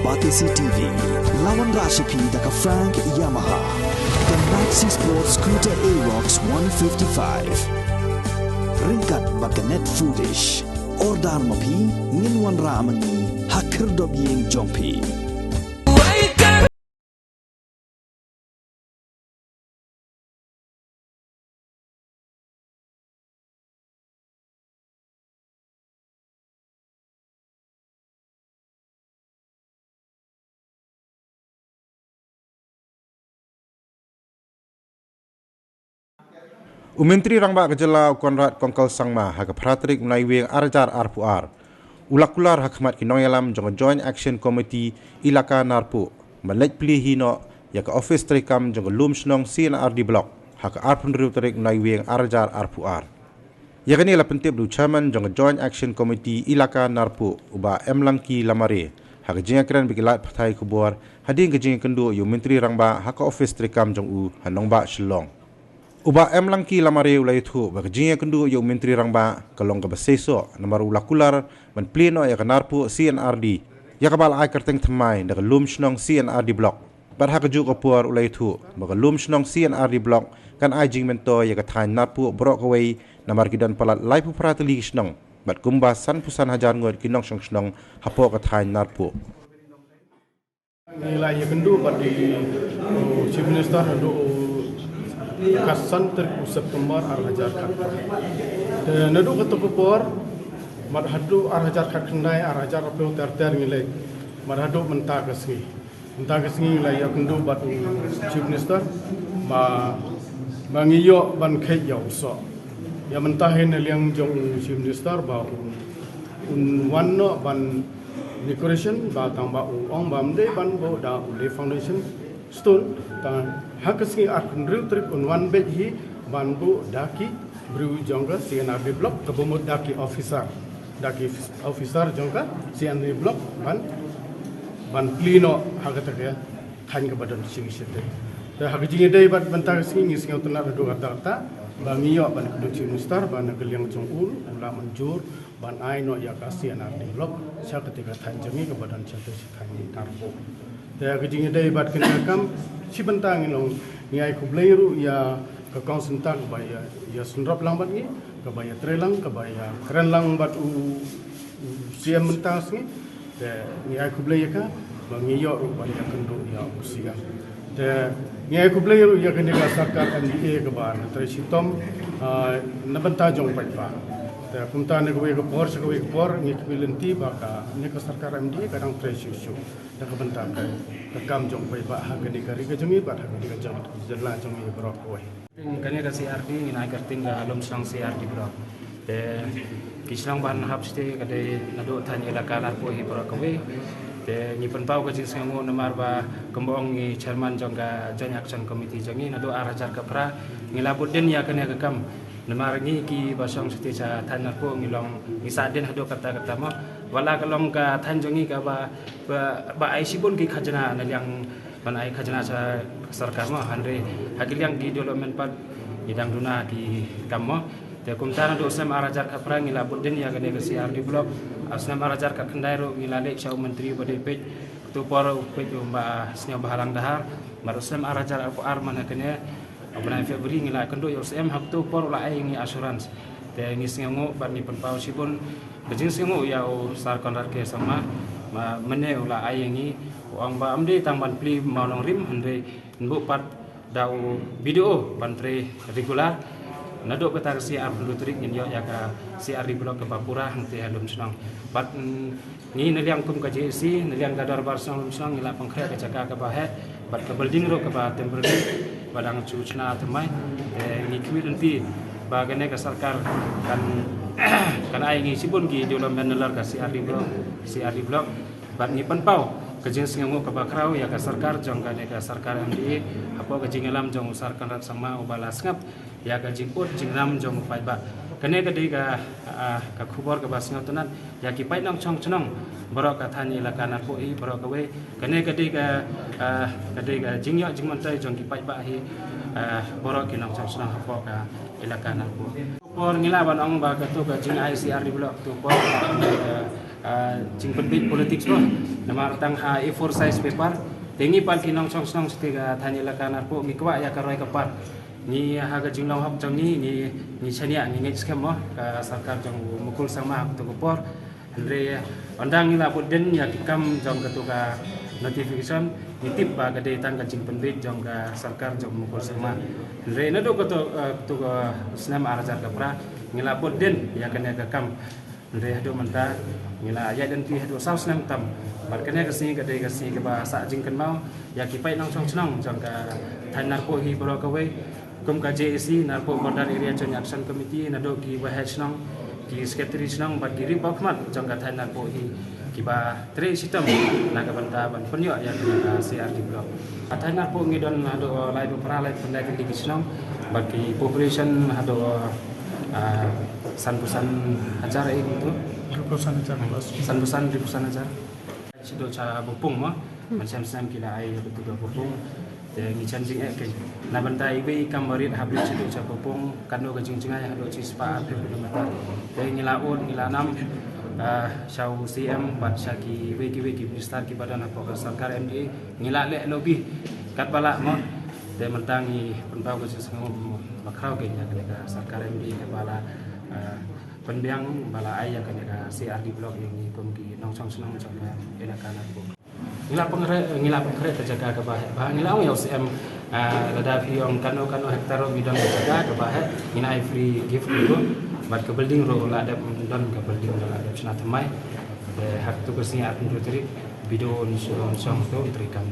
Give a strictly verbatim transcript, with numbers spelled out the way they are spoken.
Batesi T V, la wanrah sha phi da ka Frank Yamaha, ka Maxi Sport Scooter Aerox one fifty-five. Ryngkat bad ka Net Foodish. Order ma phi, ngin wanrah ma ngi ha khyrdop ïing jong phi. U Myntri Rangbah ka jylla u Conrad Kongkal Sangma ha ka phra tarik u Naiwieng ar hajar arphew ar u la kular ha khmat ki nongïalam jong ka Joint Action Committee Elaka Narpuh ban leit plie hi noh ïa ka office treikam jong ka lum shnong C and R D Block ha ka arphew hynriew tarik u Naiwieng ar hajar arphew ar. Ïa kane la pyntip da u Chairman jong ka Joint Action Committee Elaka Narpuh u Bah M Langki Lamare ha ka jingïakren bad ki lad pathai khubor hadien ka jingïakynduh ïa u Myntri Rangbah ha ka office treikam jong u ha nongbah Shillong. U Bah M Langki Lamare u la ïathuh ba ka jingïakynduh ïa u Myntri Rangbah ka long kaba seisoh namar u la kular ban plie noh ïa ka Narpuh C and R D, ïa kaba la ai kyrteng thymmai da ka lum shnong C and R D Block. Bad ha kajuh ka por u la ïathuh ba ka lum shnong C and R D Block kan ai jingmyntoi ïa ka thaiñ Narpuh baroh kawei namar ki don palat laiphew phra tylli ki shnong bad kumba sanphew san hajar ngut ki nongshong shnong hapoh ka thaiñ Narpuh. Ngi la ïakynduh bad u Chief Minister naduh ka san tarik u September ar hajar khatphra. Te naduh kato ka por, bad haduh ar hajar khatkhyndai, ar hajar arphew ter ter ngi leit, bad haduh mynta ka sngi. Mynta ka sngi ngi la ïakynduh bad u Chief Minister ba, ba ngi ïoh ban kheit ïa u soh. Ïa mynta hi na liang jong u Chief Minister ba un, un wan noh ban inauguration ba tang ba u ong ba ym dei ban buh da u lay foundation stone, tang ha ka sngi arphew hynriew tarik un wan beit hi ban buh da ki briew jong ka C and R D Block, kaba mut da ki officer, da ki officer jong ka C and R D Block ban, ban plie noh ha kata ka thaiñ kaba don shisha te. Te ha ka jingïadei bad mynta ka sngi ngi sngewtynnat haduh katta katta ba ngi ïoh ban kynduh Chief Minister ba na ka liang jong u u la mynjur ban ai noh ïa ka C and R D Block sha kata ka thaiñ jong ngi kaba don sha te, sha thaiñ Narpuh. Te ha ka jingïadei bad kane ka kam shi bynta ngi long, ngi ai khublei ruh ïa ka Kong Syntak kaba ïa, ïa sngewthuh lang bad ngi, kaba ïa trei lang, kaba ïa kren lang bad u, u C M mynta ka sngi. Te ngi ai khublei ïa ka ba ngi ïoh ruh ban ïakynduh ïa u C M. Te ngi ai khublei ruh ïa kane ka sorkar M D A kaba na trei shitom, ah, na bynta jong paidbah. Te kumta na kawei ka por sha kawei ka por ngi khmih lynti ba kane ka sorkar M D A ka dang trei shuh shuh da ka bynta ka, ka kam jong paidbah ha kane ka ri ka jong ngi bad ha kane ka jong, jylla jong ngi baroh kawei. Kane ka C R D ngin ai kyrteng ka Lumshnong C R D Block. Te ki shnong ban hap shatei ka dei naduh thaiñ Elaka Narpuh hi baroh kawei. Te ngi pynpaw ka jingsngewnguh namar ba kumba ong i chairman jong ka Joint Action Committee jong ngi, naduh ar hajar khatphra ngi la bud dien ïa kane ka kam. Namar ngi kiba shong shatei sha thaiñ Narpuh ngi long, ngi sah dien haduh katta katta mo. Wat la ka long ka thaiñ jong ngi kaba, ba, ba ai shibun ki khajna na liang ban ai khajna sha sorkar mo, hynrei ha ki liang ki development pat ngi dang duna ki kam mo. Te kumta naduh u snem ar hajar khatphra ngi la bud dien ïa kane ka C R D Block. Ha u snem ar hajar khatkhyndai ruh ngi la leit sha u Myntri ba dei peit, kato por u peit u Bah Sniawbhalang Dhar. Bad u snem ar hajar arphew ar man ha kane u bnai February ngi la kynduh ïa u C M, ha kato por u la ai ïa ngi assurance. Te ngi sngewnguh bad ngi pynpaw shibun ka jingsngewnguh ïa u Sir Conrad K Sangma, ba mynne u la ai ïa ngi, u ong ba ym dei tang ban plie mawnongrim, hynrei yn buh pat da u B D O ban trei regular. Naduh kata ka sngi arphew hynriew tarik ngin ïoh ïa ka C R D Block kaba pura hangtei ha Lumshnong. Bad, mm, ngi na liang kum ka J A C, na liang ka Dorbar Shnong Lumshnong ngi la pynkhreh ka jaka kaba heh bad ka building ruh kaba temporary ba dang shu shna thymmai. Te ngi khmih lynti ba kane ka sorkar kan, kan ai ngi shibun ki development na lor ka C R D Block, C R D Block. Bad ngi pynpaw ka jingsngewnguh kaba khraw ïa ka sorkar jong kane ka sorkar M D A hapoh ka jingïalam jong u Sir Conrad Sangma uba la sngap ïa ka jingud jingnam jong u paidbah. Kane ka dei ka, ah, ka khubor kaba sngewtynnat ïa ki paid nongshong shnong baroh ka thaiñ Elaka Narpuh hi baroh kawei. Kane ka dei ka, ah, ka dei ka jingïoh jingmyntoi jong ki paidbah hi, ah, baroh ki nongshong shnong hapoh ka Elaka Narpuh. Por ngi lah ban ong ba kato ka jingai C R D Block kato por ka Ah, jingpynbeit politics mo. Namar tang ha A four size paper. Te ngi pat ki nongshong shnong shatei ka thaiñ elaka Narpuh ngi kwah ïa ka roi ka par. Ngi ha ka jinglong hok jong ngi, ngi, ngi shaniah, ngi ngeit skhem mo ka sorkar jong u Mukul Sangma ha kato ka por. Hynrei ynda ngi la bud dien ïa ki kam jong kato ka notification, ngi tip ba ka dei tang ka jingpynbeit jong ka sorkar jong u Mukul Sangma. Hynrei naduh kato, eh, kato ka snem ar hajar khatphra ngi la bud dien ïa kane ka kam. Hynrei haduh mynta ngi la ïaid lynti haduh saw snem tam. Bad kane ka sngi ka dei ka sngi kaba sah jingkynmaw ïa ki paid nongshong shnong jong ka thaiñ Narpuh hi baroh kawei. Kum ka J A C Narpuh Border Area Joint Action Committee, naduh ki waheh shnong, ki secretary shnong bad ki rip bad khmat jong ka thaiñ Narpuh hi kiba trei shitom na ka bynta ban pynïoh ïa ka C R D block. Ka thaiñ Narpuh ngi don haduh laiphew phra, laiphew khyndai tylli ki shnong bad ki population haduh, ah, sanphew san hajar, eh, kumto. Sanphew san hajar plus. Sanphew san, sanphew san hajar. Shaduh sha Bopung mo. Mynshem snem ki la ai ïa ka tuba Bopung. Te ngi jan jingeh kein. Na bynta iwei i kam ba rit hap rit shaduh sha Bopung, katno ka jingjngai, haduh shispah arphew kilometer. Te ngi la ud, ngi la nam, ah, sha u C M bad sha kiwei kiwei ki minister kiba don hapoh ka sorkar M D A. Ngi la leh lobby katba lah mo. Te mynta ngi pynpaw ka jingsngewbha bakhraw kein ïa kane ka sorkar M D A kaba la, ah, pynbiang ba la ai ïa kane ka C R D block ïa ngi kum ki nongshong shnong jong ka elaka Narpuh. Ngi la pynkhreh, ngi la pynkhreh ka jaka kaba heh. Ba ngi la ong ïa u C M, ah, lada phi ong kano kano hektar ruh ngi don ka jaka kaba heh, ngin ai free gift ruh. Bad ka building ruh la dep don, ka building ruh la dep shna thymmai. Te ha kato ka sngi arphew hynriew tarik, video ngi shu ong shong to treikam.